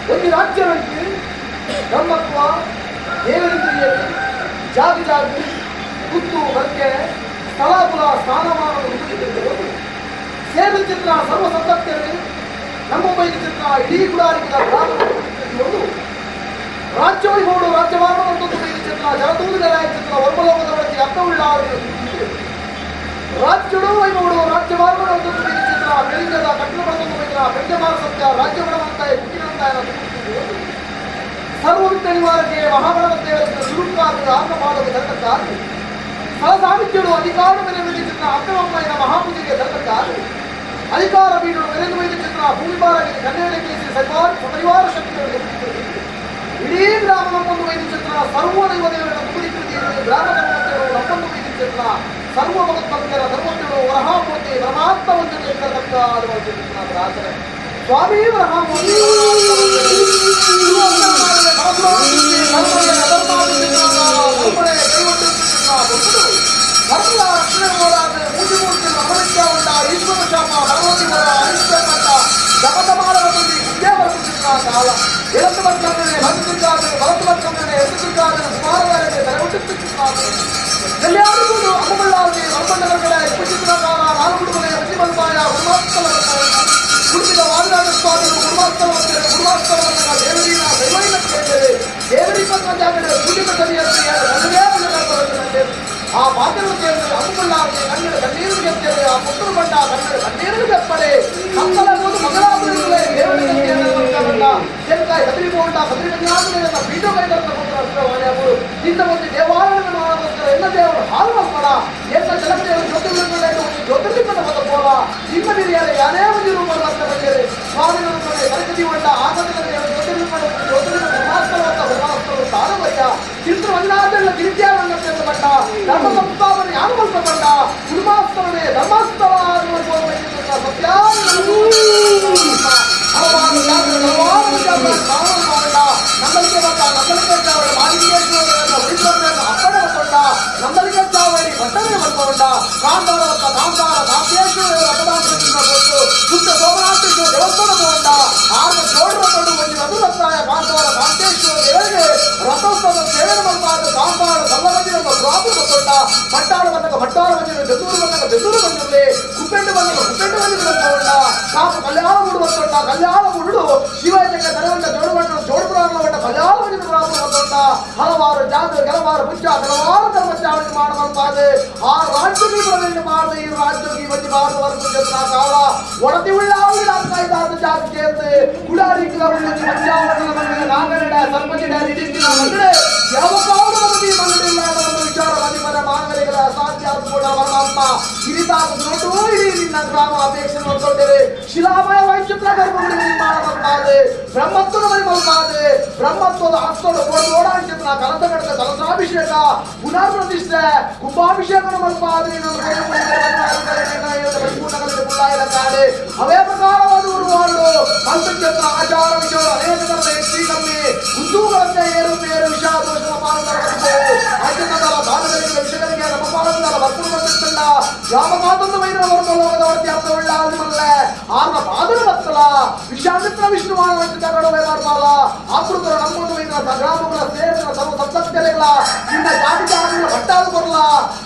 ಒಂದು ರಾಜ್ಯಕ್ಕೆ ಬ್ರಹ್ಮತ್ವ ದೇವರಿಗೆ ಜಾತಿ ಜಾತಿ ಗುತ್ತು ಬರ್ಕೆ ಸ್ಥಳಾಕುಲ ಸ್ಥಾನಮಾನ ಸೇರು ಚಿತ್ರ ಸರ್ವ ಸಂತಪ್ತಿಯಲ್ಲಿ ನಮ್ಮ ಬೈದು ಚಿತ್ರ ಇಡೀ ಗುಡಾರಿಕದ ಒಂದು ರಾಜ್ಯ ವೈಭವಡು ರಾಜ್ಯಭಾರವಂತದ್ದು ಬೈದು ಚಿತ್ರ ಜನತೂರಿನ ಚಿತ್ರ ವರ್ಮಲೋಕದ ಒಳಗೆ ಅರ್ಥವುಳ್ಳ ರಾಜ್ಯಡು ವೈಭವಡು ರಾಜ್ಯಭಾರವಂತದ್ದು ಬೈದು ಚಿತ್ರ ಬೆಳಿಗ್ಗೆದ ಕಟ್ಟಡ ಬಡತೊಂದು ಬೈದ್ರ ಬೆಂಜಮಾರ ಸತ್ಯ ರಾಜ್ಯ ಬಡವಂತ ಕುಟಿನಂತ ಸರ್ವವಿತ್ತ ನಿವಾರಕ್ಕೆ ಮಹಾಬಲವಂತೆಯವರ ಸುರುಕಾದ ಆತ್ಮಪಾದದ ಧರ್ಮಕ್ಕಾಗಿ ಸಹಸಾಮಿತ್ಯರು ಅಧಿಕಾರ ಮೇಲೆ ಚಿತ್ರ ಅಕ್ರಮಮ್ಮಯ್ಯನ ಮಹಾಪೂಜೆಗೆ ಧರ್ಮಕ್ಕಾಗಿ ಅಧಿಕಾರ ಬೀಡು ಮೆರೆದು ವೈದ್ಯ ಚಿತ್ರ ಭೂಮಿಬಾರಗೆ ಕನ್ನಡ ಕೇಸಿ ಸಪರಿವಾರ ಶಕ್ತಿಯನ್ನು ಇಡೀ ಗ್ರಾಮ ನಮ್ಮೊಂದು ವೈದ್ಯ ಚಿತ್ರ ಸರ್ವ ದೈವದೇವರ ಕುರಿಕೃತಿ ಗ್ರಾಮ ಧರ್ಮತೆಯರು ನಮ್ಮೊಂದು ವೈದ್ಯ ಚಿತ್ರ ಸರ್ವ ಭಗವದ್ಭಕ್ತರ ಧರ್ಮತೆಯರು ವರಹಾಮೂರ್ತಿ ಪರಮಾತ್ಮ ಒಂದು ಪ್ರಾರ್ಥನೆ ಸ್ವಾಮಿ ವರಹಾಮೂರ್ತಿ ಧರ್ಮದ ರಕ್ಷಣೆ ಹೋರಾಟ ಮೂಜಿ ಮೂರ್ತಿ ಅಮರಿಕ ಉಂಟ ಈಶ್ವರ ಶಾಪ ಭಗವತಿ ಮರ ಅರಿಷ್ಟ ಜಪತಮಾಲದಲ್ಲಿ ಇದೇ ಬರುತ್ತಿದ್ದ ಕಾಲ ಇಳತು ಬಂದರೆ ಬಂದಿದ್ದಾದರೆ ಬಲತು ಬಂದರೆ ಎದುರಿದ್ದಾದರೆ ಸುಮಾರವರೆಗೆ ತಲೆಹುಟ್ಟುತ್ತಿದ್ದಾದರೆ ಎಲ್ಲರಿಗೂ ಅಮ್ಮಬಳ್ಳಾರಿ ಮರಮಂಡಲಗಳ ಇಪ್ಪಚಿತ್ರ ಕಾಲ ನಾಲ್ಕು ಮನೆ ಅಜ್ಜಿಬಲ್ಪಾಯ ಗುರುಮಾಸ್ತಲ ಕುಡಿದ ವಾದಿರಾಜ ಸ್ವಾಮಿಗಳು ಗುರುಮಾಸ್ತಲವಂತೆ ಗುರುಮಾಸ್ತಲವನ್ನ ದೇವರಿನ ದೈವೈನ ಕೇಳಿದರೆ ದೇವರಿ ಪತ್ರ ಜಾಗಡೆ ಪೂಜಿತ ಸರಿಯಂತೆ ಆ ಪಾತ್ರರು ಕೇಳಿದರೆ ಅಮ್ಮಬಳ್ಳಾರಿ ಕನ್ನಡ ಕಣ್ಣೀರು ಗೆತ್ತೇವೆ ಆ ಪುತ್ತೂರು ಬಂಡ ಕನ್ನಡ ಕಣ್ಣೀರು ಗೆಪ್ಪಡೆ ಕತ್ತಲ ಹೋದು ಮಗಳಾಪುರಗಳೇ ದೇವರಿಗೆ ತೆಂಕಾಯಿ ಕದರಿ ಬೋಂಡ ಕದರಿ ಕನ್ಯಾಕುಲೇನ ಪೀಠ ಕೈಗರ್ತ ಪುತ್ರ ಇಂಥ ಒಂದು ದೇವಾಲಯದ ಮಾಡೋದಕ್ಕೋಸ್ಕರ ಎಲ್ಲ ದೇವರು ಹಾಲು ಮಾಡ್ಕೊಡ ಎಲ್ಲ ಜಲದೇವರು ಜ್ಯೋತಿರ್ಲಿಂಗಗಳೇ ಒಂದು ಜ್ಯೋತಿರ್ಲಿಂಗದ ಮೊದ ಪೋಲ ನಿಮ್ಮ ಹಿರಿಯರ ಯಾರೇ ಒಂದು ರೂಪ ಬಂದಿರಿ ಸ್ವಾಮಿ ರೂಪದಲ್ಲಿ ಕನಕದಿ ಹೊಂಡ ಆನಂದದ ಜ್ಯೋತಿರ್ಲಿಂಗ ಜ್ಯೋತಿರ್ಲಿಂಗ ಬ್ರಹ್ಮಾಸ್ತ್ರವಂತ ಬ್ರಹ್ಮಾಸ್ತ್ರವು ತಾನವಯ್ಯ ಚಿತ್ರ ಒಂದಾದೆಲ್ಲ ಗಿರಿತ್ಯಾನಂದ ಬಂಡ ಧರ್ಮ ಸಂಸ್ಥಾಪನೆ ಯಾರು ಬಂಡ ಕುರ್ಮಾಸ್ತವನೇ ಧರ್ಮಸ್ಥಳ ಸತ್ಯ. ಕಾಂತಾರವತ್ತ ಕಾಂತಾರ ಕಾಂತೇಶ್ವರ ರಥದಾಂತದಿಂದ ಕೊಟ್ಟು ಶುದ್ಧ ಸೋಮನಾಥೇಶ್ವರ ದೇವಸ್ಥಾನ ಪೋಂಡ ಆರ್ನ ಜೋಡರ ತೊಡು ಒಂಜಿ ರಥದತ್ತಾಯ ಕಾಂತಾರ ಕಾಂತೇಶ್ವರ ದೇವರಿಗೆ ರಥೋತ್ಸವದ ಸೇವೆ ಮಲ್ಪಾದ ಕಾಂತಾರ ಕಲ್ಲಬಂಜಿನ ಪ್ರಾಪು ಕೊಟ್ಟ ಪಟ್ಟಾಡ ಬಂದಾಗ ಪಟ್ಟಾಡ ಬಂಜಿನ ಬೆಂದೂರು ಬಂದಾಗ ಬೆಂದೂರು ಬಂದಿರಲಿ ಕುಪ್ಪೆಂಡು ಬಂದಾಗ ಕುಪ್ಪೆಂಡು ಬಂದಿರಲಿ ಪೋಂಡ ಕಾಪು ಕಲ್ಯಾಣ ಮೂಡು ಬಂದೊಂಡ ಕಲ್ಯಾಣ ಮೂಡು ಶಿವಜಂಗ ತರವಂಡ ಜೋಡುವಂಡ ಜೋಡುಪುರಾಣ ಬಂಡ ಕಲ್ಯಾಣ ಬಂಜಿನ ಪ್ರಾಪು ಬಂದೊಂಡ ಹಲವಾರು ಜಾತಿ ಕೆಲವಾರು ಮುಂಚ ಹಲವಾರು ಧರ್ಮಚಾರಣೆ ಮಾಡುವಂತಾದೆ ಆ ರಾಜ್ಯಕ್ಕೆ ಪ್ರವೇಶ ಮಾಡದೆ ಈ ರಾಜ್ಯಕ್ಕೆ ಈ ಬಂದು ಭಾರತವರೆಗೂ ಜನ ಕಾಲ ಒಡತಿ ಉಳ್ಳ ಆಗಿ ಜಾತಿ ಸೇರ್ತೆ ಕುಡಾರಿ ನಾಗರಡ ಸರ್ಪಂಚಿಡ ನಿಧಿಂದಿನ ಮಂಗಡೆ ಯಾವ ಕಾಲದ ಮಂಗಡಿ ಇಲ್ಲ ಅನ್ನೋ ಒಂದು ವಿಚಾರ ಮದಿಮನ ಮಾನವರಿಗಳ ಅಸಾಧ್ಯ ಕೂಡ ಪರಮಾತ್ಮ ಕಿರಿತಾದ ನೋಟು ಇಡೀ ನಿನ್ನ ಗ್ರಾಮ ಅಪೇಕ್ಷೆ ನೋಡ್ಕೊಂಡಿರಿ ಶಿಲಾಮಯ ವೈಚಿತ್ರ ಗರ್ಭಗುಡಿ ನಿರ್ಮಾಣ ಮಲ್ಪಾದೆ ಬ್ರಹ್ಮತ್ವದ ಮನೆ ಮಲ್ಪಾದೆ ಬ್ರಹ್ಮತ್ವದ ಹಸ್ತದ ಓಡಾಂಚಿತ್ರ ಕಲಸ ಕಡದ ಕಲಸಾಭಿಷೇಕ ಪುನರ್ ಪ್ರತಿಷ್ಠೆ ಕುಂಭಾಭಿಷೇಕನ ಮಲ್ಪಾದೆ ಅವೇ ಪ್ರಕಾರವಾದ ಉರುವಾಳು ಮಲ್ಪಂಚತ್ರ ಆಚಾರ ವಿಚಾರ ಅನೇಕ ಥರದ ಹೆಚ್ಚಿ ಕಮ್ಮಿ ಉದ್ದೂಗಳಂತೆ ಏರುಪೇರು ವಿಷಾದೋಷ ಅಜ್ಜನದರ ಬಾಲಗಳಿಗೆ ವಿಷಗಳಿಗೆ ನಮ್ಮ ಪಾಲಂದರ ಬರ್ಪುಣ ಬಂದಿತ್ತಲ್ಲ ಗ್ರಾಮ ಮಾತೊಂದು ವೈದ್ಯರ ವರ್ಮ ಲೋಕದ ವರ್ತಿ ಅರ್ಥವುಳ್ಳ ಆದಿಮಲ್ಲ ಆರ್ನ ಪಾದರ ಬತ್ತಲ ವಿಷಾಮಿತ್ರ ವಿಷ್ಣುವಾನ ವಂಚಿತ ಕಡವೆ ಮಾಡ್ಬಾಲ ಆಕೃತರ ನಮ್ಮೊಂದು ವೈದ್ಯರ ಗ್ರಾಮಗಳ ಸೇರಿದ ಸರ್ವ ಸಪ್ತತ್ಯಲೆಗಳ ನಿನ್ನ ಜಾತಿ ಜಾತಿಗಳ ಬಟ್ಟಾದ ಕೊರಲ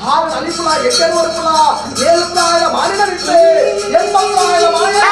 ಹಾಲು ಅಲಿಪುಲ ಎಟ್ಟೆರು ವರ್ಪುಲ ಏಳು ಮಾರಿನ ಬಿಟ್ಟೆ ಎಂಬತ್ತಾಯಲ ಮಾರಿನ.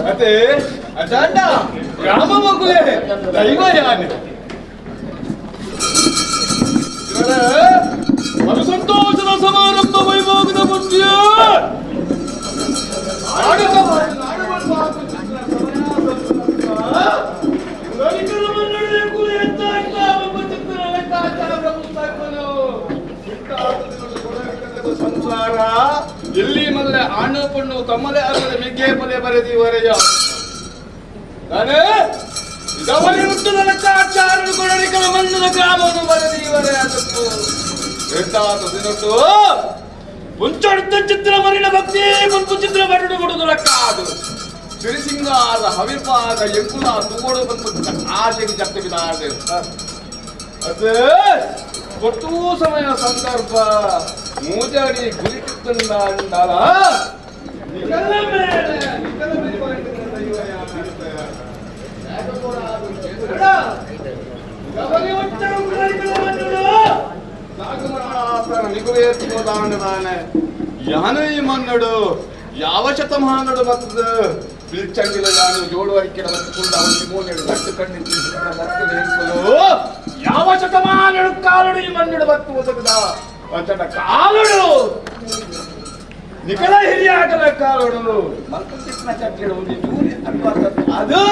ಅದೇ ಅಜಾಂಡ ಗ್ರಾಮ ಮಗುಲೇ ದೈವ ಯಾನೆ ಅದು ಸಂತೋಷದ ಸಮಾರಂಭ ವೈಭೋಗದ ಮುಂದೆ ಸಂಸಾರ ಎಲ್ಲಿ ಮಲ್ಲೆ ಆಣು ಪಣ್ಣು ತಮ್ಮಲೆ ಆಗದೆ ಮಿಗ್ಗೆ ಪದೇ ಬರೆದಿವರೆಯ ನಾನೇ ಇದವರಿ ಹುಟ್ಟದ ಲೆಕ್ಕಾಚಾರನು ಕೊಡಲಿಕಲ ಮಣ್ಣದ ಗ್ರಾಮವನ್ನು ಬರೆದಿವರೆ ಅದಕ್ಕೂ ಎಂತಾದ ದಿನಟ್ಟು ಮುಂಚೊಡ್ತ ಚಿತ್ರ ಮರಿಣ ಭಕ್ತಿ ಮುನ್ಪು ಚಿತ್ರ ಬರಡು ಕೊಡುದು ಲೆಕ್ಕ ಅದು ಸಿರಿಸಿಂಗಾರದ ಹವಿರ್ಪಾದ ಎಂಕುಲ ತೂಗೋಡು ಬಂದು ಆಶೆಗೆ ಜಪ್ತಿ ಬಿದಾದೆ ಅದೇ ಕೊಟ್ಟು ಸಮಯ ಸಂದರ್ಭ ಮೂಜಾಡಿ ಗುರಿ ಕಿತ್ತಂದ ಅಂದಾಲ ನಿಕಲ ಮೇಲೆ ನಿಕಲ ಮೇಲೆ ಯಾನು ಯಾವ ಶತಮಾನಡು ಬತ್ತದ ಬಿಲ್ಚಂಗಿಲ ಯಾನು ಜೋಡು ಅರಿಕೆಡ ಬತ್ತುಕೊಂಡು ಅವನಿಗೆ ಮೂಲೆಡು ಗಟ್ಟು ಕಣ್ಣಿದ್ದು ಯಾವ ಶತಮಾನಡು ಕಾಲಡು ಈ ಮಣ್ಣು ಬತ್ತು ಒಸಗದ ಅಂಚಟ ಕಾಲಡು ನಿಕಲ ಹಿರಿಯಾಗಲ ಕಾಲಡು ಮಲ್ಕೃಷ್ಣ ಚಟ್ಟಿಡು ಒಂದು ಜೂರಿ ಅದು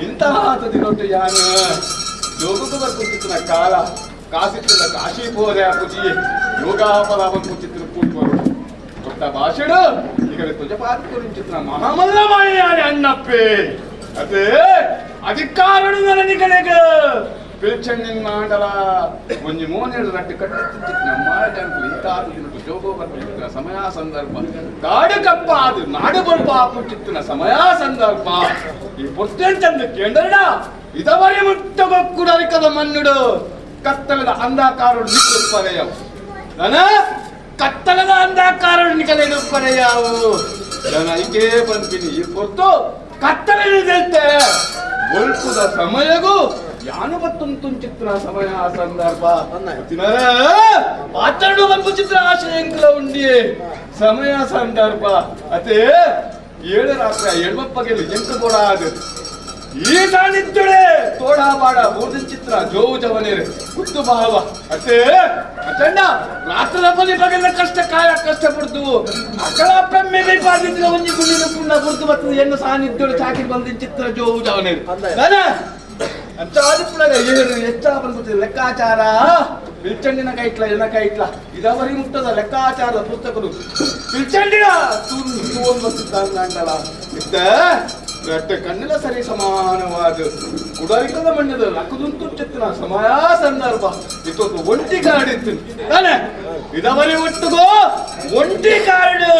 ಇಂತಹ ದಿನೊಟ್ಟು ಯಾನು ಯೋಗಕ್ಕೆ ಬರ್ಕುಂಚಿತ್ತಿನ ಕಾಲ ಕಾಸಿತ್ತಿನ ಕಾಶಿ ಪೋರೆ ಪುಜಿ ಯೋಗಾಫಲ ಬಂಕುಚಿತ್ತಿನ ಕೂತ್ವರು ಕೊಟ್ಟ ಭಾಷೆಡು ಈಗ ತುಜಪಾತ್ ಕುರಿಂಚಿತ್ತಿನ ಮಹಾಮಲ್ಲಮಾಯ ಅಣ್ಣಪ್ಪೆ ಅದೇ ಅಧಿಕಾರಡು ನನನಿಕಲೆಗ ಪಿಲ್ಚಣ್ಣಿನ ಮಾಡಲ ಒಂಜಿ ಮೋನೆಡು ರಟ್ಟು ಕಟ್ಟುತ್ತಿತ್ತಿನ ಮಾಯದಂಕು ಇಂತಹ ದಿನಟ್ಟು ಜೋಗೋ ಬರ್ತಿತ್ತಿನ ಸಮಯ ಸಂದರ್ಭ ಕಾಡು ಕಪ್ಪ ಅದು ನಾಡು ಬಲ್ಪ ಹಾಕುತ್ತಿತ್ತಿನ ಸಮಯ ಸಂದರ್ಭ ಈ ಪೊಟ್ಟೆಂಚಂದು ಕೇಂದ್ರಡ ಇದವರಿ ಮುಟ್ಟಗೊಕ್ಕುಡರಿಕದ ಮಣ್ಣುಡು ಕತ್ತಲದ ಅಂಧಾಕಾರುಡು ನಿಕ್ಕಲು ನನ ಕತ್ತಲದ ಅಂಧಾಕಾರುಡು ನಿಕಲೆಡು ಪರೆಯಾವು ನನ್ನ ಐಕೆ ಬಂದಿನಿ ಈ ಹೊತ್ತು ಕತ್ತಲಿನ ಒಲ್ಪುದ ಸಮಯಗೂ ಯಾನು ಬತ್ತುಂತು ಚಿತ್ರ ಸಮಯ ಸಂದರ್ಭ ಪಾತ್ರಡು ಬಂಪು ಚಿತ್ರ ಆಶಯಂಕಲ ಉಂಡಿ ಸಮಯ ಸಂದರ್ಭ ಅದೇ ಏಳು ರಾತ್ರಿ ಎಳ್ಮಪ್ಪಗೆಲ್ಲ ಎಂಟು ಬೋಡ ಅದು ಈ ಸಾನಿಧ್ಯಳೆ ತೋಡ ಬಾಡ ಮೂರ್ತಿ ಚಿತ್ರ ಜೋವು ಜವನೇರು ಹುಟ್ಟು ಭಾವ ಅತ್ತೆ ಅಚಂಡ ರಾತ್ರದ ಬಲಿ ಬಗೆಲ್ಲ ಕಷ್ಟ ಕಾಯ ಕಷ್ಟ ಪಡ್ದು ಅಕಳ ಪೆಮ್ಮೆ ಬೇಕಾದಿದ್ರೆ ಒಂಜಿ ಗುಂಡಿನ ಪುಣ್ಣ ಗುರ್ತು ಬರ್ತದೆ ಎನ್ನು ಸಾನಿಧ್ಯಳು ಚಾಕಿ ಬಂದ ಚಿತ್ರ ಜೋವು ಜವನೇರು ಅಂತ ಆದಿಪ್ಪುನಾಗ ಏರು ಹೆಚ್ಚ ಬಂದ್ಬಿಟ್ಟಿದೆ ಲೆಕ್ಕಾಚಾರ ಬಿಲ್ಚಂಡಿನ ಕೈಟ್ಲ ಎನ ಕೈಟ್ಲ ಇದವರಿ ಮುಟ್ಟದ ಲೆಕ್ಕಾಚಾರದ ಪುಸ್ತಕರು ಬಿಲ್ಚಂಡಿನ ತೂನ್ ಬರ್ತಿದ್ದ ಇತ್ತ ರಟ್ಟೆ ಕಣ್ಣಿನ ಸರಿ ಸಮಾನವಾದ ಕುಡರಿಕದ ಮಣ್ಣಿದ ಲಕ್ಕದುಂತು ಚಿತ್ತಿನ ಸಮಯ ಸಂದರ್ಭ ಇತ್ತೊಂದು ಒಂಟಿ ಕಾಡಿತ್ತು ತಾನೆ ಇದವರಿ ಒಟ್ಟುಗೋ ಒಂಟಿ ಕಾಡು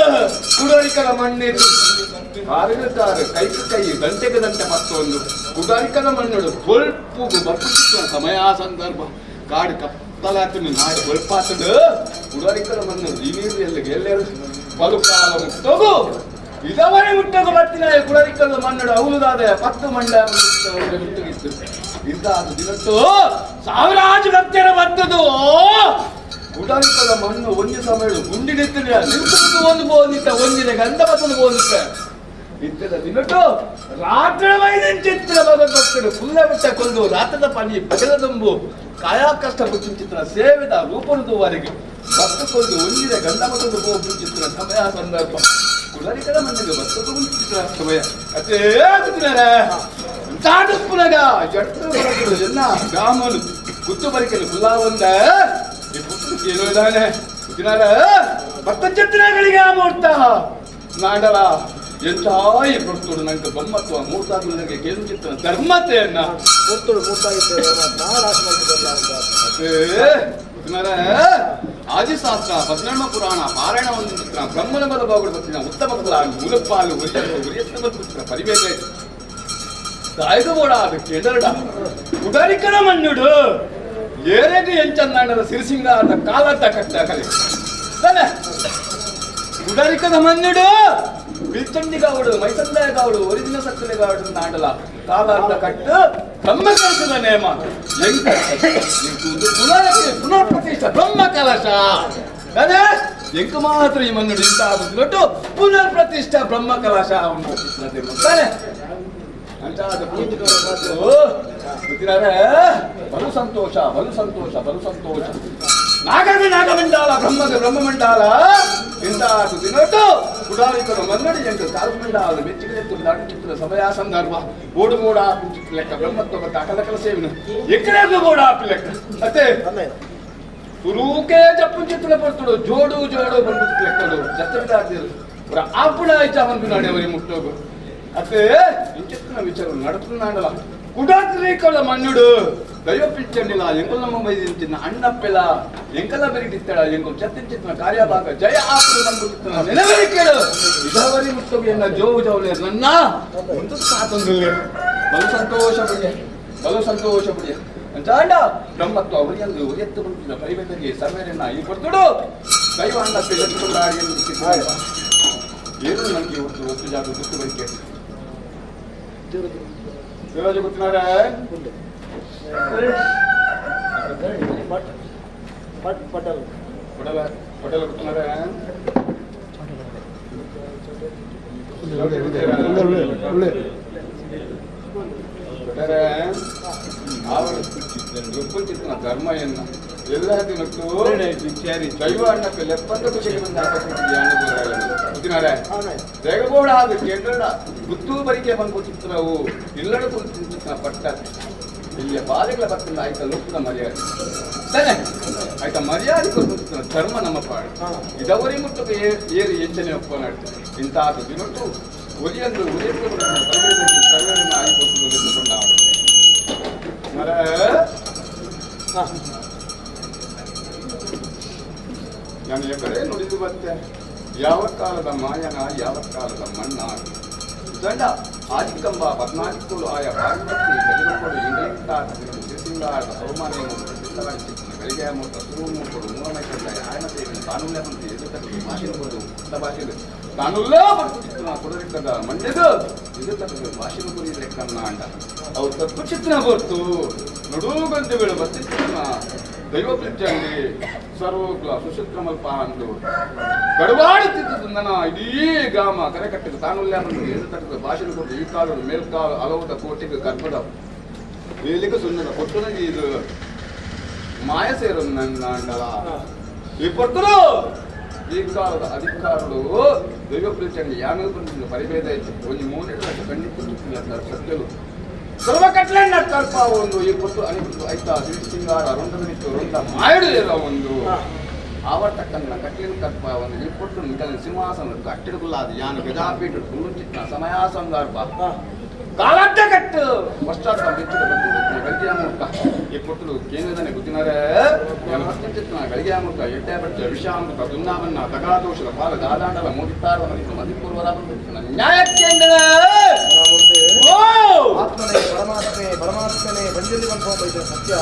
ಕುಡರಿಕದ ಮಣ್ಣಿತ್ತು ಕಾರಿಗೆ ಕಾರು ಕೈಗೆ ಕೈ ಗಂಟೆಗೆ ಗಂಟೆ ಮತ್ತೊಂದು ಕುಡರಿಕದ ಮಣ್ಣು ಬೊಲ್ಪುಗು ಬರ್ಪುತ್ತಿತ್ತು ಸಮಯ ಸಂದರ್ಭ ಕಾಡು ಕತ್ತಲಾತನು ನಾಡು ಬೊಲ್ಪಾತಡು ಕುಡರಿಕದ ಮಣ್ಣು ಈ ನೀರು ಎಲ್ಲಿಗೆ ಎಲ್ಲೆಲ್ಲ ಬಲು ಕಾಲ ಮುಟ್ಟೋಗು ಇದವರೆ ಮುಟ್ಟಗು ಬರ್ತಿನ ಕುಡರಿಕದ ಮಣ್ಣು ಅವಲುದಾದ ಪತ್ತು ಮಂಡ ಮುಟ್ಟಗಿತ್ತು ಇಂತಹ ದಿನಟ್ಟು ಸಾವಿರಾಜು ಭಕ್ತರ ಬರ್ತದು ಕುಡರಿಕದ ಮಣ್ಣು ಒಂದು ಸಮಯ ಗುಂಡಿಡಿತ್ತಿನ ನಿಂತು ಒಂದು ಬೋದಿತ್ತ ಒಂದಿನ ಗಂಧ ಬತ್ತಲು ಬೋದಿತ್ತ ಇತ್ತದ ದಿನಟ್ಟು ರಾತ್ರಿ ಚಿತ್ರ ಭಗವದ್ಭಕ್ತರು ಕುಲ್ಲ ಬಿಟ್ಟ ಕೊಂದು ರಾತ್ರದ ಪನಿ ಬಗಲ ದುಂಬು ಕಾಯ ಕಷ್ಟ ಚಿತ್ರ ಸೇವಿದ ರೂಪನುದುವರೆಗೆ ಭಕ್ತ ಕೊಂದು ಒಂದಿನ ಗಂಧ ಮತದ ಹೋಗು ಚಿತ್ರ ಸಮಯ ಸಂದರ್ಭ ಕುಲರಿಕದ ಮಣ್ಣಿಗೆ ಭಕ್ತದ ಚಿತ್ರ ಸಮಯ ಅದೇ ಚಾಡುಪ್ಪುನಗ ಜಟ್ಟು ಎಲ್ಲ ಗ್ರಾಮನು ಗುತ್ತು ಬರಿಕಲು ಕುಲ್ಲ ಒಂದ ಈ ಪುತ್ರ ಏನೋ ಇದ್ದಾನೆ ಗೊತ್ತಿನಾರ ಭಕ್ತ ಚಿತ್ರಗಳಿಗೆ ಆ ಮೂರ್ತ ನಾಡಲ ಎಂತಾಯಿ ಕೊಡ್ತೋಡು ನಂಗೆ ಬೊಮ್ಮತ್ವ ಮೂರ್ತಾಗುಲಗೆ ಕೇಳು ಧರ್ಮತೆಯನ್ನ ಮೂರ್ತುಡು ಆದಿಶಾಸ್ತ್ರ ಪದ್ಮನಾಭ ಪುರಾಣ ಪಾರಾಯಣ ಒಂದು ಚಿತ್ರ ಬ್ರಹ್ಮನ ಬಲ ಬಾಗುಡು ಬತ್ತಿನ ಉತ್ತಮ ಕುಲ ಮೂಲಪಾಲು ಉರಿಯತ್ತ ಚಿತ್ರ ಪರಿವೇದ ತಾಯ್ದು ಬೋಡ ಅದು ಕೇಳರಡ ಉದರಿಕನ ಮಣ್ಣುಡು ಏರೆಗೆ ಎಂಚಂದಾಂಡದ ಸಿರಿಸಿಂಗ ಅಂತ ಕಾಲಂತ ಕಟ್ಟ ಕಲೆ ತಾನೆ ಉಡರಿಕದ ಮಣ್ಣುಡು ಬಿಲ್ಚಂಡಿಗಾವಡು ಮೈಸಂದಾಯಗಾವಡು ಒರಿಜಿನ ಸಕ್ಕಲೆಗಾವಡು ನಾಡಲ ಕಾಲಾರ್ಧ ಕಟ್ಟು ಬ್ರಹ್ಮ ಕಲಶದ ನೇಮ ಪುನರ್ ಪ್ರತಿಷ್ಠ ಬ್ರಹ್ಮ ಕಲಶ ಎಂಕ ಮಾತ್ರ ಈ ಮಣ್ಣು ಇಂತ ಆಗುತ್ತಿನೊಟ್ಟು ಪುನರ್ ಪ್ರತಿಷ್ಠಾ ಬ್ರಹ್ಮ ಕಲಾಶ ತಾನೆ ಬಲು ಸಂತೋಷ ಬಲು ಸಂತೋಷ ಬಲು ಸಂತೋಷ ನಾಗದ ನಾಗಮಂಡಾಲ ಬ್ರಹ್ಮದ ಬ್ರಹ್ಮಮಂಡಾಲ ಇಂತ ದಿನೊಟ್ಟು ಕುಡಾರಿಕರು ಮನ್ನಡಿ ಎಂಟು ತಾಲ್ಮಂಡಾಲ ಮೆಚ್ಚಿಗೆ ಚಿತ್ರ ಸಮಯ ಸಂದರ್ಭ ಓಡು ಮೋಡ ಲೆಕ್ಕ ಬ್ರಹ್ಮತ್ವ ತಾಕಲಕಲ ಸೇವಿನ ಎಕ್ಕಡೆ ಬೋಡ ಆಪಿ ಲೆಕ್ಕ ಅತ್ತೆ ತುರುಕೆ ಜಪ್ಪು ಚಿತ್ರ ಬರ್ತಡು ಜೋಡು ಜೋಡು ಬಂದು ಲೆಕ್ಕಡು ಜತ್ರ ಆಪುಣ ಆಯ್ತು ಅವನು ಅವರಿಗೆ ಮುಟ್ಟೋಗು ಅತ್ತೆ ಇಂಚಿತ್ತಿನ ವಿಚಾರ ನడుతున్నాడలా ಕುಡಾತ್ರೀಕಳ ಮಣ್ಣುಡು ದೈವ ಪಿಂಚಂಡಿಲ ಎಂಕುಲಮ್ಮ ಮೈದಿಂಚಿನ ಅಣ್ಣಪ್ಪೆಲ ಎಂಕಲ ಬೆರಿಟಿತ್ತಡ ಎಂಕು ಚತ್ತಿಂಚಿತ್ತಿನ ಕಾರ್ಯಭಾಗ ಜಯ ಆಪುಡು ನಂಬುತ್ತಿನ ನೆನವರಿಕೆಳು ಇದವರಿ ಮುಟ್ಟೋಗಿ ಎನ್ನ ಜೋವು ಜೌಲೆ ನನ್ನ ಒಂದು ಸಾತೊಂದಿಲ್ಲ ಬಲು ಸಂತೋಷ ಬಿಡಿಯ ಬಲು ಸಂತೋಷ ಬಿಡಿಯ ಅಂಚಾಂಡ ಬ್ರಹ್ಮತ್ವ ಅವರಿಯಂದು ಉರಿಯತ್ತು ಬಂದಿದ್ದ ಪರಿವೇದರಿಗೆ ಸರ್ವೇರನ್ನ ಈ ಕೊಡ್ತುಡು ದೈವ ಅಣ್ಣಪ್ಪ ಎತ್ತುಕೊಂಡಾಡಿ ಎಂದು ಏನು ನನಗೆ ಇವತ್ತು ಒತ್ತು ಜಾಗ ಗೊತ್ತು ಬರಿಕೆ ದೇವರಾಜ ಗೊತ್ತಿನಾರ ಪಟೇಲ್ ಪಟೇಲ್ ಗೊತ್ತಿನಾರ ಧರ್ಮ ಎನ್ನ ಎಲ್ಲ ದಿನಕ್ಕೂ ದೈವ ಅಣ್ಣಕ್ಕೆ ಲೆಪ್ಪಂತ ಖುಷಿಗೆ ಬಂದ ಗೊತ್ತಿನಾರೆ ದೇಗಬೋಡ ಅದು ಕೇಂದ್ರ ಗುತ್ತು ಬರಿಕೆ ಬಂದು ಚಿತ್ರವು ಇಲ್ಲಡ ಕುರಿತು ಪಟ್ಟ ಇಲ್ಲಿಯ ಬಾಲೆಗಳ ಬತ್ತಿನ ಆಯ್ತ ಲೋಕದ ಮರ್ಯಾದೆ ತಾನೆ ಆಯ್ತಾ ಮರ್ಯಾದೆ ಕೊಟ್ಟು ಧರ್ಮ ನಮ್ಮ ಪಾಡು ಇದವರಿ ಮುಟ್ಟಕ್ಕೆ ಏರಿ ಎಂಚನೆ ಒಪ್ಪನಾಡ್ತಾರೆ ಇಂತಹ ದಿನಟ್ಟು ಒಲಿಯಂದು ಉರಿಯಂದು ಸರ್ವೇರನ್ನ ಆಯ್ತು ಎದ್ದುಕೊಂಡ ನಾನು ಎಕಡೆ ನುಡಿದು ಬತ್ತೆ ಯಾವ ಕಾಲದ ಮಾಯನ ಯಾವ ಕಾಲದ ಮಣ್ಣ ದಂಡ ಆದಿಕಂಬ ಪದ್ನಾಲ್ಕುಳು ಆಯ ಪಾರ್ವತಿ ಗಜಗೊಂಡು ಇಂಗ್ಲಿಂಗಾಟ ಅವಮಾನ ಗಳಿಗೆ ಮೂರ್ತ ಸುರುಮೂರ್ಗಳು ಮೂವಮೈಕಂಡ ಆಯನ ಸೇವೆ ತಾನುಲ್ಲೇ ಬಂದು ಎದುರ್ತಕ್ಕದ್ದು ಭಾಷೆ ಕೊಡು ಭಾಷೆ ತಾನುಲ್ಲೇ ಬರ್ತಿತ್ತು ಕೊಡಲಿಕ್ಕದ ಮಂಡ್ಯದು ಎದುರ್ತಕ್ಕದ್ದು ಭಾಷೆ ಕುರಿಯಲಿಕ್ಕನ್ನ ಅಂಡ ಅವ್ರು ತಪ್ಪು ಚಿತ್ರ ಬರ್ತು ನಡುಗಂದುಗಳು ಬರ್ತಿತ್ತು ದೈವ ಪಿಂಚಂಡಿ ಸರ್ವೋಗ್ಲ ಸುಶುಕ್ರಮಲ್ಪ ಅಂದು ಗಡವಾಡುತ್ತಿದ್ದುದು ನನ್ನ ಇಡೀ ಗ್ರಾಮ ಕರೆಕಟ್ಟಿದ ತಾನುಲ್ಲೇ ಬಂದು ಎದುರ್ತಕ್ಕದ್ದು ಭಾಷೆ ಕೊಟ್ಟು ಈ ಕಾಲು ಮೇಲ್ಕಾಲು ಅಲವದ ಕೋಟಿಗೆ ಗರ್ಭದ ಬೇಲಿಗೆ ಸುಣ್ಣದ ಕೊಟ್ಟುನ ಇದು ಮಾಯ ಸೇರು ನನ್ನ ಅಂಡಲ ಈ ಪೊರ್ತರು ಈ ಕಾಲದ ಅಧಿಕಾರುలు ದೈವ ಪ್ರೀತಿಯಲ್ಲಿ ಯಾನೂ ಬಂದಿಲ್ಲ ಪರಿಭೇದ ಇತ್ತು ಒಂದು ಮೂರು ಕಣ್ಣಿತ್ತು ಸತ್ಯಲು ಸರ್ವ ಕಟ್ಲೆನ್ನ ಕಲ್ಪ ಒಂದು ಈ ಪೊತ್ತು ಅನಿಬಿಟ್ಟು ಆಯ್ತಾ ಸಿಂಗಾರ ರೊಂಡದನಿತ್ತು ರೊಂಡ ಮಾಯಡು ಇರೋ ಒಂದು ಆವರ್ತಕ್ಕನ್ನ ಕಟ್ಲಿನ ಕಲ್ಪ ಒಂದು ಈ ಪೊಟ್ಟು ನಿಂತಲ್ಲಿ ಸಿಂಹಾಸನ ಅಟ್ಟಿಡುಗುಲ್ಲಾದ ಯಾನು ಗಜಾಪೀಠ ಕುಳ್ಳುಚಿತ್ನ ಸಮಯ ಸಂದರ್ಭ ಕಾಲಡ್ಡ ಕಟ್ಟು ಪಶ್ಚಾತ್ತಾಪ ಬಿಚ್ಚಿದ ಬಂದಿದ್ದ ಗಳಿಗೆಯ ಮೂಲಕ ಈ ಪೊಟ್ಟಲು ಕೇಂದ್ರದಾನೆ ಗೊತ್ತಿನಾರೆ ಗಳಿಗೆಯ ಮೂಲಕ ಎಡ್ಡೆ ಬಟ್ಟೆ ವಿಷಾಮೃತ ದುನ್ನಾವನ್ನ ತಗಾದೋಷದ ಪಾಲ ದಾದಾಂಡಲ ಮೋದಿತ್ತಾರ ಮದಿಪೂರ್ವರ ನ್ಯಾಯ ಕೇಂದ್ರ ಆತ್ಮನೇ ಪರಮಾತ್ಮೆ ಪರಮಾತ್ಮನೇ ಬಂಜಲ್ಲಿ ಬಂದು ಬೈದ ಸತ್ಯ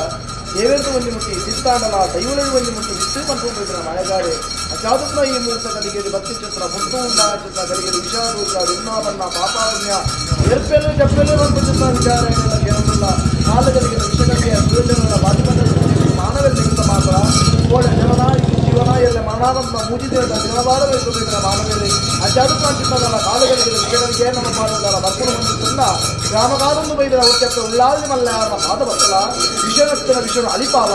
ದೇವೇಂದ್ರ ಒಂಜಿ ಮುಟ್ಟಿ ಸಿತ್ತಾಂಡಲ ದೈವಳಿ ಒಂಜಿ ಮುಟ್ಟಿ ವಿತ್ತು ಬಂದು ಬೈದ್ರ ಮಳೆಗಾರೆ ಅಚಾದುಪ್ನ ಈ ಮುಹೂರ್ತ ಗಲಿಗೆದು ಭಕ್ತಿ ಚಿತ್ರ ಮುಟ್ಟು ಉಂಡಾ ಚಿತ್ರ ಗಲಿಗೆದು ವಿಷಾದೋಷ ದುರ್ನಾವನ್ನ ಪಾಪಾಪುಣ್ಯ ಏರ್ಪೆಲ್ಲು ಜಪ್ಪೆಲ್ಲು ಬಂದು ಚಿತ್ರ ವಿಚಾರ ಏನೆಲ್ಲ ಕೇಳೋದಿಲ್ಲ ಕಾಲಗಳಿಗೆ ವಿಷಗತಿಯ ಸೂರ್ಯಜನರ ಬಾಧಿಪದ ಮಾನವೆಲ್ಲ ಮಾತ್ರ ಕೋಡ ಜನನ ಜೀವನ ಎಲ್ಲ ಮರಣಾನಂದ ಮೂಜಿದೇವದ ದಿನವಾರ ಬೇಕು ಮಾನವೇರಿ ಅಚಾದುಪ್ನ ಚಿತ್ರದಲ್ಲ ಕಾಲಗಳಿಗೆ ವಿಷಗಳಿಗೆ ನಮ್ಮ ಪಾದದಲ್ಲ ಭಕ್ತರು ಹೊಂದಿದ್ದ ಗ್ರಾಮಗಾರೊಂದು ಬೈದರ ಒತ್ತೆತ್ತ ಉಳ್ಳಾದಿ ಮಲ್ಲಾರನ ಪಾದ ಬತ್ತಲ ವಿಷನತ್ತಿನ ವಿಷನು ಅಲಿಪಾಲ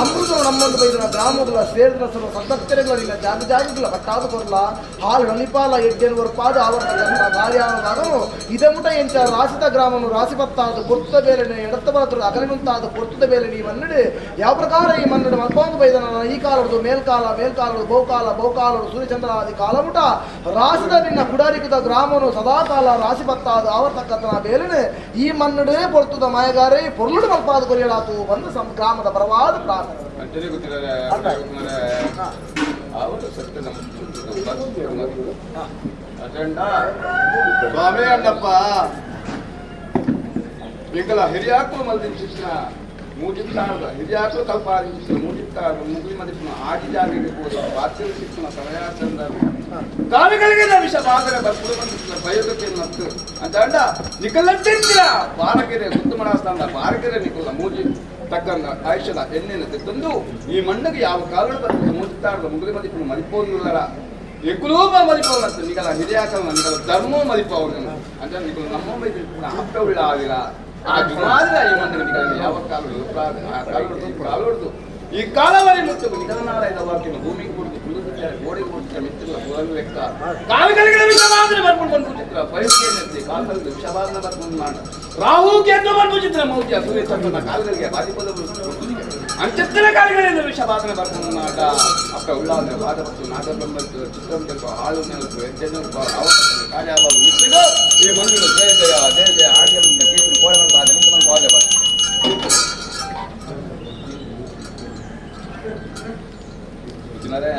ಅಮೃತನು ನಮ್ಮೊಂದು ಬೈದರ ಗ್ರಾಮಗಳ ಸೇರಿದ ಸರ್ವ ಸದ್ದಕ್ತರೆಗಳಿಲ್ಲ ಜಾಗ ಜಾಗಗಳ ಪಟ್ಟಾದ ಕೊರ್ಲ ಹಾಲು ಅಲಿಪಾಲ ಎಡ್ಡೆನುವರು ಪಾದ ಆವರ್ತಕ್ಕಂಥ ಕಾರ್ಯಾನದಾಗನು ಇದಮುಟ ಎಂಚ ರಾಸಿದ ಗ್ರಾಮನು ರಾಸಿ ಪತ್ತಾದ ಕೊರ್ತದ ಬೇಲೆ ಎಡತ್ತ ಬಲತರು ಅಗಲಿನುಂತಾದ ಕೊರ್ತದ ಬೇಲೆ ನೀ ಮನ್ನಡು ಯಾವ ಪ್ರಕಾರ ಈ ಮನ್ನಡು ಮಲ್ಪೊಂದು ಬೈದನ ಈ ಕಾಲದ್ದು ಮೇಲ್ಕಾಲ ಮೇಲ್ಕಾಲಡು ಬಹುಕಾಲ ಬಹುಕಾಲಡು ಸೂರ್ಯಚಂದ್ರಾದಿ ಕಾಲಮುಟ ರಾಸಿದ ನಿನ್ನ ಕುಡಾರಿಕದ ಗ್ರಾಮನು ಸದಾಕಾಲ ರಾಸಿ ಪತ್ತಾದ ಆವರ್ತಕ್ಕಂಥ ಬೇಲೆನೆ ಈ ಮನ್ನಡೇ ಪೊರ್ತುದ ಮಾಯಗಾರೇ ಪೊರ್ಲುಡು ಮಲ್ಪಾದ ಕೊರಿಯಳಾತು ಬಂದು ಗ್ರಾಮದ ಪರವಾದ ಪ್ರಾರ್ಥನೆ. ಸ್ವಾಮಿ ಅಣ್ಣಪ್ಪ ಎಂಕಲ ಹಿರಿಯಾಕು ಮಲ್ದಿನ ಶಿಕ್ಷಣ ಮೂಜಿತ್ತಾರದ ಹಿರಿಯಾಕಲು ಕಲ್ಪಾದಿಂಚಿತ್ತಿನ ಮೂಜಿತ್ತಾರದ ಮುಗುಳಿ ಮದಿಪುನ ಆಜಿ ಜಾಗೆಗೆ ಹೋದ ಬಾತ್ಯರು ಸಿಕ್ಕುನ ಸಮಯ ಚಂದ ಕಾಲಗಳಿಗೆ ವಿಷ ಬಾದರೆ ಬರ್ಪುಡು ಬಂದಿತ್ತಿನ ಬಯದಕ್ಕೆ ನತ್ತು ಅಂಚಾಂಡ ನಿಕಲಂಚಿತ್ತಿನ ಬಾರಕೆರೆ ಗುತ್ತಮಣಾಸ್ಥಾನದ ಬಾರಕೆರೆ ನಿಕಲ ಮೂಜಿ ತಕ್ಕಂದ ಆಯುಷ್ಯದ ಎಣ್ಣೆನ ತೆತ್ತಂದು ಈ ಮಣ್ಣಿಗೆ ಯಾವ ಕಾಲಗಳು ಬರ್ತದೆ ಮೂಜಿತ್ತಾರದ ಮುಗುಳಿ ಮದಿಪುನ ಮದಿಪೋದುಲ್ಲರ ఎక్కువ మదిపోవనತ್ತು ನಿಕಲ ಹಿರಿಯಾಕಲ್ನ ನಿಕಲ ಧರ್ಮ ಮದಿಪೋವನು ಅಂತ ನಿಕಲ ನಮ್ಮ ಅಪ್ಪವುಳ್ಳ ಆಗಿರ ಆ ಜುಮಾದಿರ ಈ ಮಣ್ಣಿಗೆ ನಿಕಲ ಯಾವ ಕಾಲಗಳು ಆ ಕಾಲಗಳು ಕಾಲುಡ್ದು ಈ ಕಾಲವರಿ ಮುತ್ತು ನಿಕಲನಾರಾಯದ ವಾಕ್ಯನ ಭೂಮಿಗೆ ಕೊಡ್ತು ಕುಳಿತು ಗೋಡೆ ಕೊಡ್ತು ಮಿತ್ತಿಲ್ಲ ಪುರಲು ಲೆಕ್ಕ ಕಾಲಗಳಿಗೆ ವಿಷವಾದ್ರೆ ಬರ್ಕೊಂಡು ಬಂದು ಚಿತ್ರ ಬಯಕೆ ಕಾಲಗಳಿಗೆ ವಿಷವಾದನ ಬರ್ಕೊಂಡು ಮಾಡ ರಾಹು ಕೇತು ಬಂದು ಚಿತ್ರ ಮೌಲ್ಯ ಸೂರ್ಯ ಚಂದ್ರನ ಕಾಲಗಳಿಗೆ ಬಾಧಿಪದ ಅಂಚತ್ತಿನ ಕಾಲಗಳಿಂದ ವಿಷವಾದನ ಬರ್ಕೊಂಡು ಮಾಡ ಅಪ್ಪ ಉಳ್ಳಾದ್ರೆ ವಾದ ಮತ್ತು ನಾಗಬ್ರಹ್ಮ ಚಿತ್ರಂ ಸ್ವಲ್ಪ ಹಾಳು ನೆನಪು ಹೆಜ್ಜೆನಲ್ಪ ಕಾರ್ಯವಾದ ಮಿತ್ತಿಗೂ ಈ ಮಂದಿರ ಜಯ ಜಯ ಜಯ ಜಯ ಆಡ್ಯ ಕೇತನ ಕೋಡೆ ಬಾಧ ನಿಂತ ಬಾಧ ಗೊತ್ತಿನಾರೇ.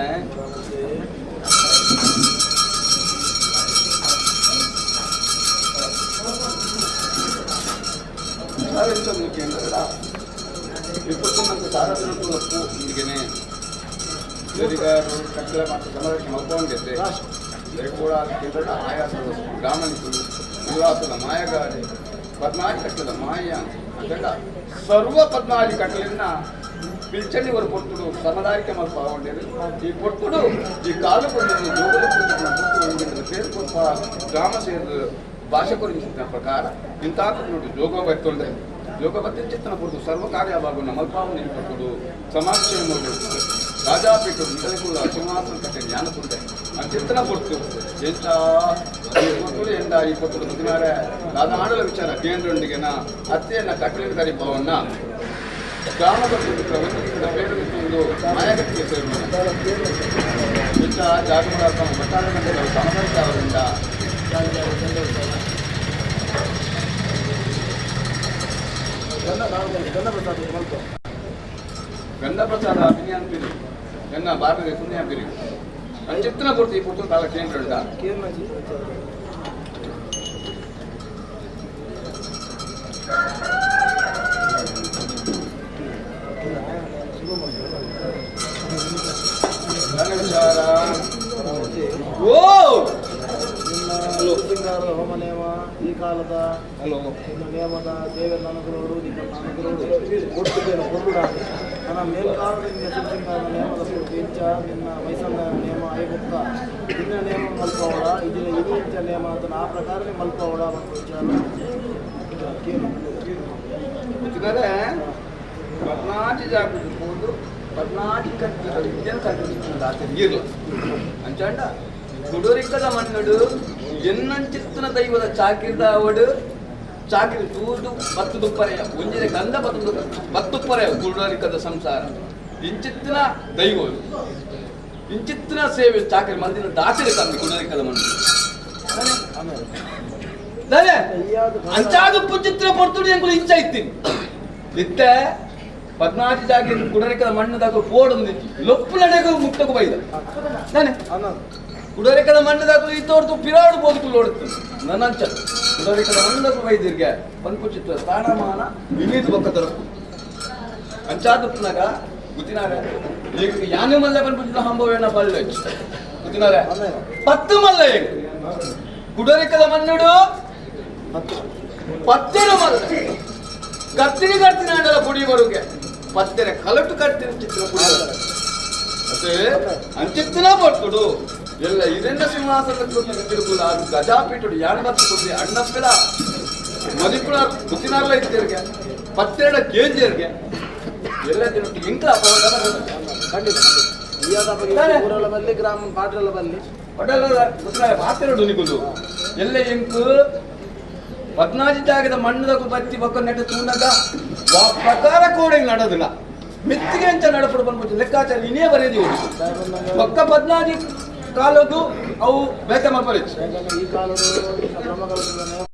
ಇಪ್ಪತ್ತೊಂದು ಸಾರದಿನಕ್ಕೂ ಇಂದಿಗೆನೆ ಸರಿಗಾರು ಕಟ್ಟಡ ಮತ್ತು ಸಮರಕ್ಕೆ ಮಲ್ಕೊಂಡಿದ್ದೆ ಕೂಡ ಕೇಂದ್ರ ಆಯಾಸದ ಗ್ರಾಮನಿಕರು ಉಲ್ಲಾಸದ ಮಾಯಗಾರಿ ಪದ್ನಾಲಿ ಕಟ್ಟದ ಮಾಯ ಅಂತ ಸರ್ವ ಪದ್ನಾಲಿ ಕಟ್ಟಲಿನ ಪಿಲ್ಚಂಡಿ ஒரு பொட்டுಡು ಸಮದಾರಿಕೆ ಮಲ್ಪ ಈ பொட்டுಡು ಈ ಕಾಲು ಕೊಂಡು ಜೋಗಲು ಪೊಟ್ಟು పేరు గొప్ప గ్రామ సేరు భాష గురించిన ప్రಕಾರ ఇంతాకు నుండి జోగో భక్తుండే జోగభక్తి చిత్తన పొడుదు సర్వ కార్యభాగున్న మల్పావు నింపకుడు సమాక్షేముడు రాజాపీఠుడు నికలకుల సింహాసనం కట్టే జ్ఞానకుండే అంచిత్తన పొడుతు ಎಂತ ಈ పొట్టుడు ಎಂದ ಈ పొట్టుడు ಮುದಿನಾರೆ దాదాడుల ವಿಚಾರ ಕೇಂದ್ರೊಂದಿಗೆನ ಅತ್ತೆಯನ್ನ ಕಟ್ಟಲಿನ ಕರಿಪವನ್ನ ಗ್ರಾಮದ పేరు ಒಂದು ಮಾಯಗಟ್ಟಿಗೆ ಸೇರುವ ಇಂಥ ಜಾಗಮರ ತಮ್ಮ ಭಟ್ಟಾರ ಸಮರ್ಥ ಅವರಿಂದ ಗಂಧ ಪ್ರಸಾದ ಅಭಿನಯ ಎನ್ನ ಭಾರತದ ಪುಣ್ಯ ಪಿರಿ ಅಂಚಿತ್ತನ ಪೂರ್ತಿ ಈ ಪುಟ್ಟು ತಾಳ ಕೇಂದ್ರ ಉಂಟ ವಿಚಾರ ಓ ಸಿಂಗಾರ ಹೋಮ ನೇಮ ಈ ಕಾಲದ ಹಲೋ ನಿನ್ನ ನೇಮದ ದೇವರ ಅನುಗ್ರಹರು ನಿಮ್ಮ ಅನುಗ್ರಹರು ಒಟ್ಟು ಬೇರೆ ಹೊರಡುಡಾದ ನನ್ನ ಮೇಲ್ಕಾಲದ ನಿನ್ನ ಸಿಂಗಾರ ನೇಮದ ಪೂರ್ತಿ ಇಂಚ ನಿನ್ನ ಮೈಸಣ್ಣ ನೇಮ ಐಗುಪ್ತ ನಿನ್ನ ನೇಮ ಮಲ್ಪವಡ ಇದಿನ ಇದು ಇಂಚ ನೇಮ ಅಂತ ಆ ಪ್ರಕಾರನೇ ಮಲ್ಪವಡ ಮತ್ತು ವಿಚಾರ ಕೇಳು. ಗೊತ್ತಿದ್ದಾರೆ ಪದ್ನಾಟಿ ಜಾಗಕ್ಕೆ ಹೋದು ಪದ್ನಾಟಿ ಕಟ್ಟಿ ವಿದ್ಯೆನ ಕಟ್ಟಿದ ನೀರು ಅಂಚಾಂಡ ಗುಡೋರಿಕ್ಕದ ಮಣ್ಣುಡು ಎನ್ನಂಚಿತ್ತನ ದೈವದ ಚಾಕಿರ್ದ ಅವಡು ಚಾಕಿರಿ ತೂದು ಬತ್ತು ದುಪ್ಪರೆಯ ಒಂಜಿನ ಗಂಧ ಬತ್ತು ಬತ್ತುಪ್ಪರೆಯ ಗುಡೋರಿಕ್ಕದ ಸಂಸಾರ. ಇಂಚಿತ್ತಿನ ದೈವ ಇಂಚಿತ್ತಿನ ಸೇವೆ ಚಾಕಿರಿ ಮಂದಿನ ದಾಚರಿ ಕಮ್ಮಿ ಗುಡೋರಿಕ್ಕದ ಮಣ್ಣು. ಅಂಚಾದು ಪುಚಿತ್ರ ಪೊರ್ತುಡಿ ಎಂಕುಲು ಇಂಚ ಇತ್ತೀನಿ. ಇತ್ತೆ ಪದ್ನಾಟಿ ಜಾಗೆ ಕುಡರಿಕದ ಮಣ್ಣು ಪೋಡೊಂದಿತ್ತು ಲೊಪ್ಪುಲಡೆಗೂ ಮುಕ್ತకు ಬೈದ. ತಾನೆ ಕುಡರಿಕದ ಮಣ್ಣು ಈ ತೋರ್ತು ಪಿರಾಡು ಬೋದು ಕುಲ್ಲೋಡುತ್ತು ನನ್ನ ಅಂಚ ಕುಡರಿಕದ ಮಣ್ಣು ಬೈದಿರ್ಗೆ ಪನ್ಪುಚಿತ್ರ ಸ್ಥಾನಮಾನ ವಿವಿಧ ಬೊಕ್ಕ ದೊರಕು ಅಂಚಾದುಪ್ಪನಾಗ ಗುತ್ತಿನಾರ ಈಗ ಯಾನು ಮಲ್ಲೆ ಪನ್ಪುಚಿತ್ರ ಹಂಬವೇಣ ಪಲ್ಲೆ ಗುತ್ತಿನಾರ ಪತ್ತು ಮಲ್ಲೆ ಕುಡರಿಕದ ಮಣ್ಣುಡು ಪತ್ತೆರು ಮಲ್ಲೆ ಕತ್ತಿಗೆ ಕರ್ತಿನ ಅಂಡಲ ಪುಡಿ ಬರುಗೆ ಪತ್ತೆರೆ ಕಲಟು ಕರ್ತಿನ ಚಿತ್ರ ಪುಡಿ ಮತ್ತೆ ಅಂಚಿತ್ತಿನ ಬರ್ತುಡು ಎಲ್ಲ ಇದನ್ನ ಸಿಂಹಾಸನ ತಿರುಗುಲ ಅದು ಗಜಾಪೀಠುಡು ಯಾಣ ಬತ್ತು ಕೊಡ್ಲಿ ಅಣ್ಣಪ್ಪೆಲ ಮದಿಪುಳ ಗುತ್ತಿನಾರ್ಲ ಇತ್ತೇರ್ಗೆ ಪತ್ತೆರಡ ಕೇಂಜೇರ್ಗೆ ಎಲ್ಲ ದಿನಕ್ಕೆ ಇಂಕ್ಲ ಖಂಡಿತ ಊರೆಲ್ಲ ಬಲ್ಲಿ ಗ್ರಾಮ ಪಾಟ್ರೆಲ್ಲ ಬಲ್ಲಿ. ಒಡಲ ಗುತ್ತಿನಾರ ಪಾತ್ರೆಡು ನಿಗುಲು ಎಲ್ಲ ಇಂಕು ಪದ್ನಾಜಿ ಜಾಗದ ಮಣ್ಣದ ಬತ್ತಿ ಬೊಕ್ಕ ನೆಟ್ಟು ತೂನಗ ವಾ ಪ್ರಕಾರ ಕೋಡೆ ನಡೋದಿಲ್ಲ. ಮೆತ್ತಿಗೆ ಅಂಚ ನಡಪಡು ಬಂದ್ಬಿಟ್ಟು ಲೆಕ್ಕಾಚಾರ ಇನ್ನೇ ಬರೆದಿ ಬೊಕ್ಕ ಪದ್ನಾಜಿ ಕಾಲದ್ದು ಅವು ಬೇತೆ ಮಲ್ಪರಿಚ್ ಈ ಕಾಲದ ಬ್ರಹ್ಮಕಲಶದ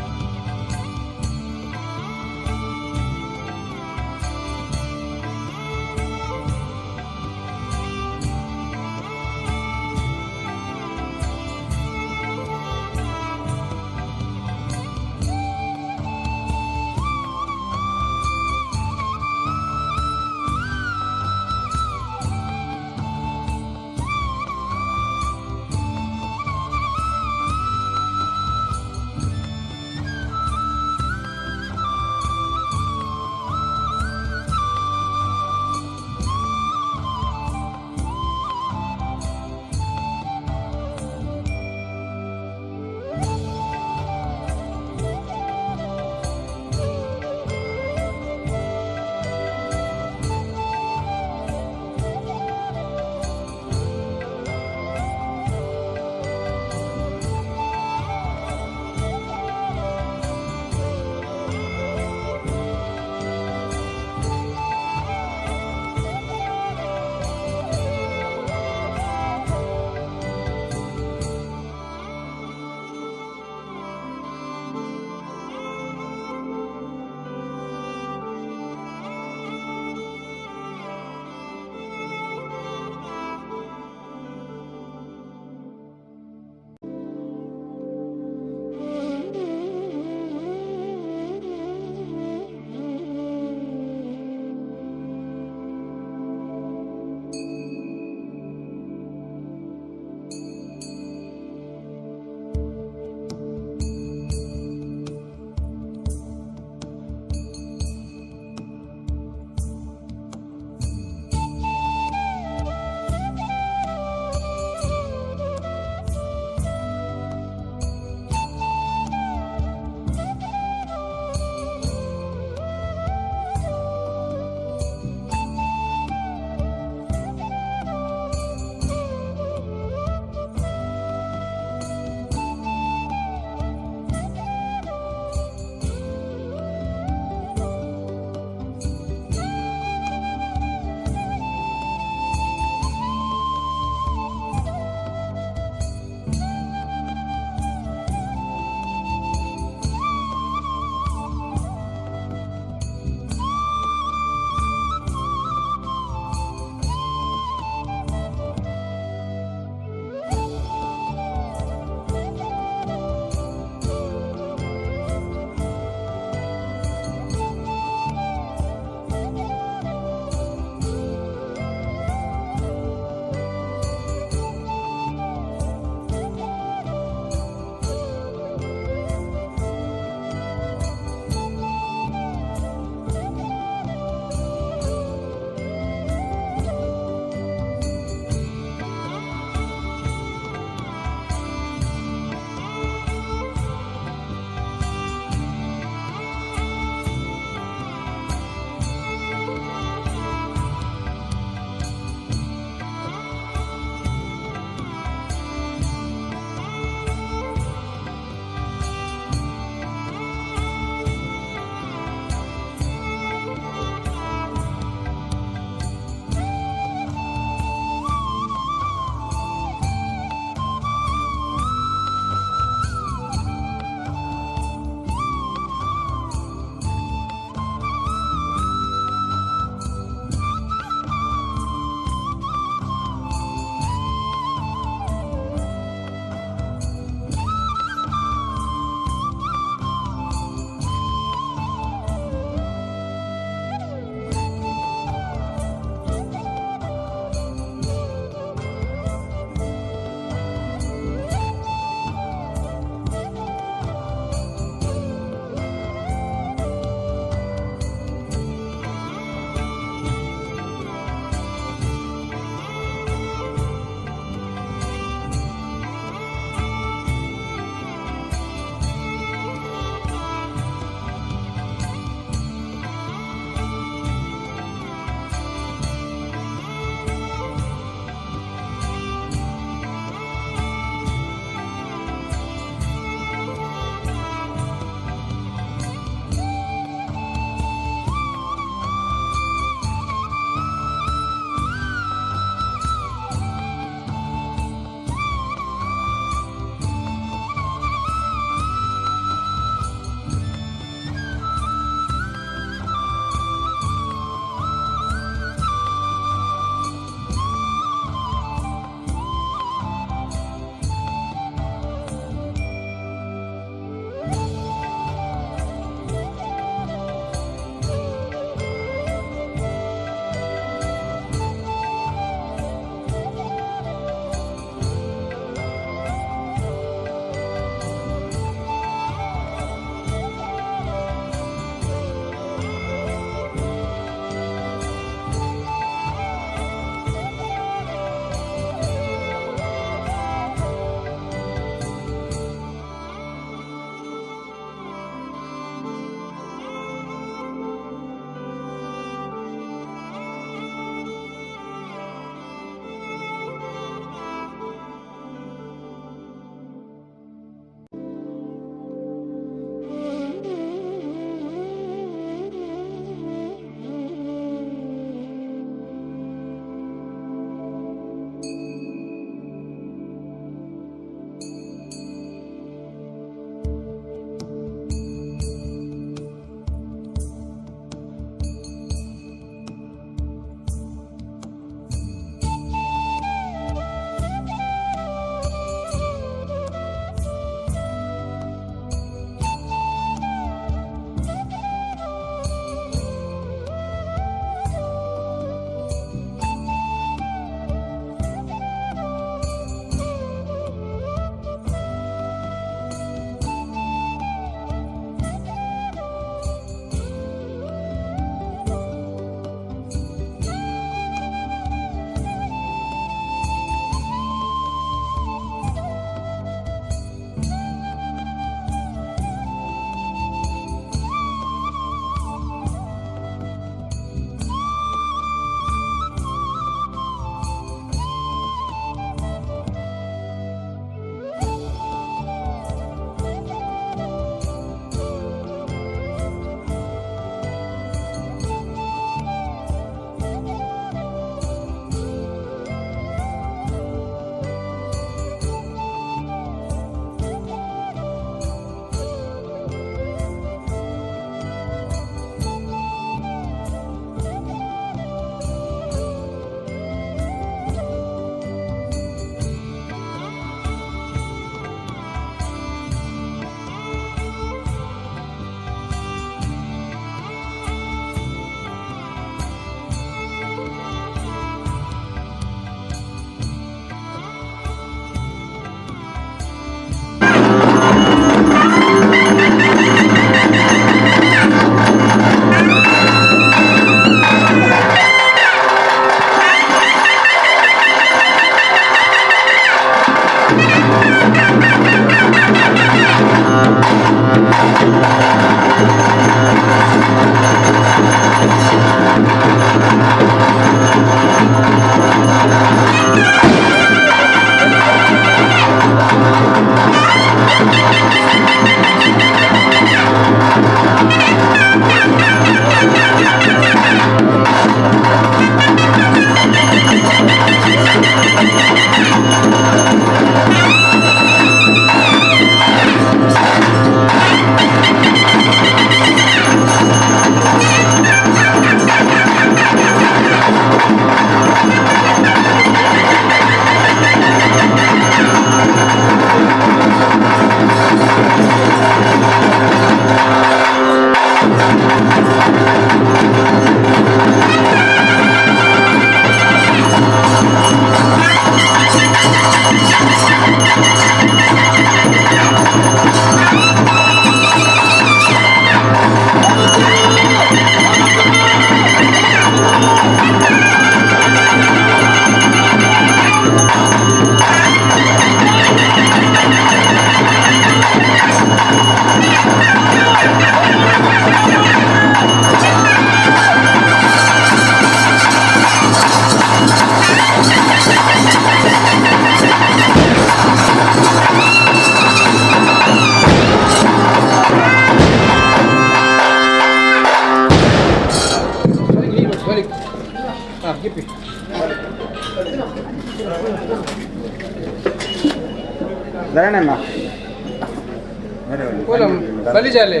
ಬಲಿ ಜಾಲೆ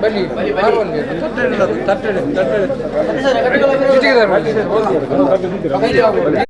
ಬಲಿ ತಟ್ಟೆ ತಟ್ಟೆ ತಟ್ಟೆ.